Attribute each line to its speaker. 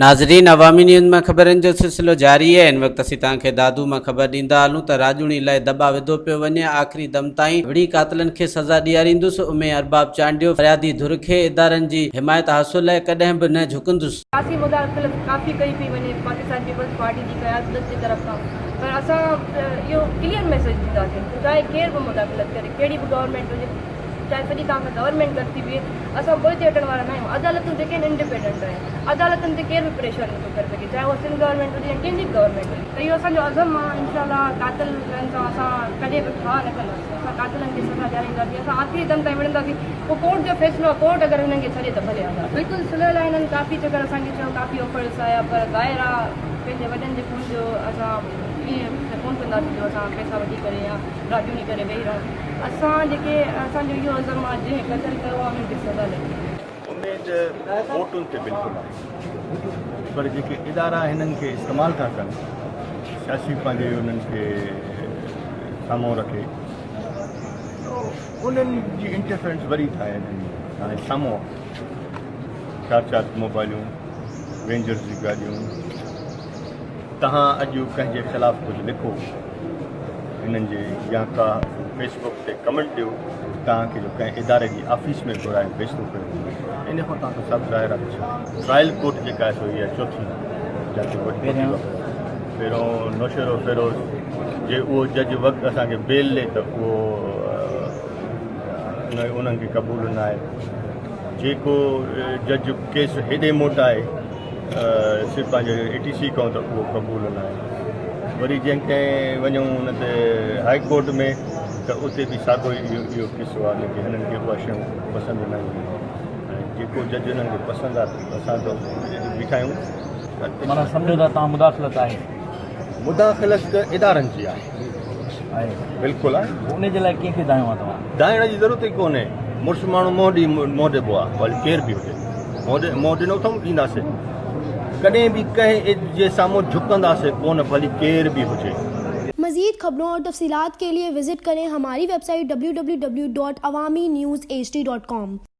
Speaker 1: ناظرين عوامي نيوز مان خبرن جو سلسلو جاري آهي هن وقت اسين توهان کي دادو مان خبر ڏيندا هلون ته راڄوڻي لاء دٻا وڌو پيو وڃي آخري دم تائين وڙهي قاتلن کي سزا ڏياريندس امي ارباب چانڊيو فريادي ڌر کي ادارن جي حمايت حاصل آهي ڪڏهن به نه جهڪندس.
Speaker 2: سياسي مداخلت ڪافي ڪئي پئي وڃي پاڪستان پيپلز پارٽي جي قيادت جي طرف کان پر اسان اهو ڪليئر ميسيج ڏينداسين چاهي ڪير به مداخلت ڪري ڪهڙي به گورنمينٽ هجي چاهي سڄي توهان کان گورنمينٽ گڏ ٿي بيهي اسان پوئتي هٽڻ وارا نه آهيون عدالتون جيڪي آهن انڊيپينڊنٽ آهن عدالتن تي ڪير به پريشر نٿو ڪري سگهي چاهي اها سنڌ گورنمينٽ هجي يا ڪنهن جي به گورنمينٽ هجي ته اهو اسان جو عزم آهي انشاء الله قاتلن سان اسان ڪڏهن به ٺاهه نه ڪنداسين اسان قاتلن کي سزا ڏيارينداسين اسان آخري دم تائين وڙهنداسين پوء ڪورٽ جو فيصلو آهي ڪورٽ اگر هنن کي ڇڏي ته ڀلي آزاد بلڪل صلح لاء هنن ڪافي چڪر اسان کي چيو ڪافي آفرس آيا پر ظاهر آهي پنهنجي وڏن جي خون جو اسان ائين ته ڪونه ڪنداسين جو اسان پئسا وٺي ڪري يا راڄوڻي ڪري ويهي رهون. اسان جيڪي اسان جو اهو عزم آهي جنهن قتل ڪيو آهي انهن کي سزا لڳي.
Speaker 3: اميد ووٽن تي بلڪل آهي پر جيڪي ادارا هنن کي استعمال ٿا ڪن سياسي پنهنجي انهن کي سامهون رکي انهن جي انٽرفيرنس وري ٿا هنن ۾ هاڻي سامهون چار چار موبائلون رينجرز جون گاڏيون توهان اڄ ڪنهن جي خلاف ڪجهه لکو هنن جي يا ڪا فيس بڪ تي ڪمينٽ ڏيو توهان کي جو ڪنهن اداري جي آفيس ۾ گهرائي بيستو ڪيو ويندو ان کان توهان کي سڀ ظاهر آهي ڇا ٽرائل ڪورٽ جيڪا آهي سو اها چوٿين جاچ وڏي پهريون نوشهرو فيروز جي اهو جج وقت اسان کي بيل ڏي ته اهو انهن کي قبول نه آهي جيڪو جج ڪيس هيڏي موٽائي صرف پنهنجي اي ٽي سي کان ته اهو قبول نه آهي وري جنهن ڪنهن وڃون ان تي هائي ڪورٽ ۾ ته اتي به ساڳو ئي اهو اهو قصو آهي جيڪي هنن کي اها شيون پسند نه آيون ۽ جيڪو جج هنن کي پسند آهي اسان ته بيٺا آهيون.
Speaker 4: معنيٰ سمجهو ٿا توهان مداخلت آهي.
Speaker 3: مداخلت ته ادارن جي آهي.
Speaker 4: آهي.
Speaker 3: بلڪل آهي.
Speaker 4: پوء ان جي لاء ڪنهن کي دانهيو آهي توهان؟
Speaker 3: دانهڻ جي ضرورت ئي ڪونهي. مڙس ماڻهو منهن ڏئي منهن ڏبو آهي ڀلي ڪير به هجي. منهن ڏنو اٿئون ڏينداسين. ڪڏهن به ڪنهن جي سامهون جهڪنداسين ڪونه ڀلي ڪير به هجي.
Speaker 5: مزيد خبرون اور تفصيلات کے لئے وزٽ ڪرين ھماري ويب سائيٽ www.awamiNewsHD.com.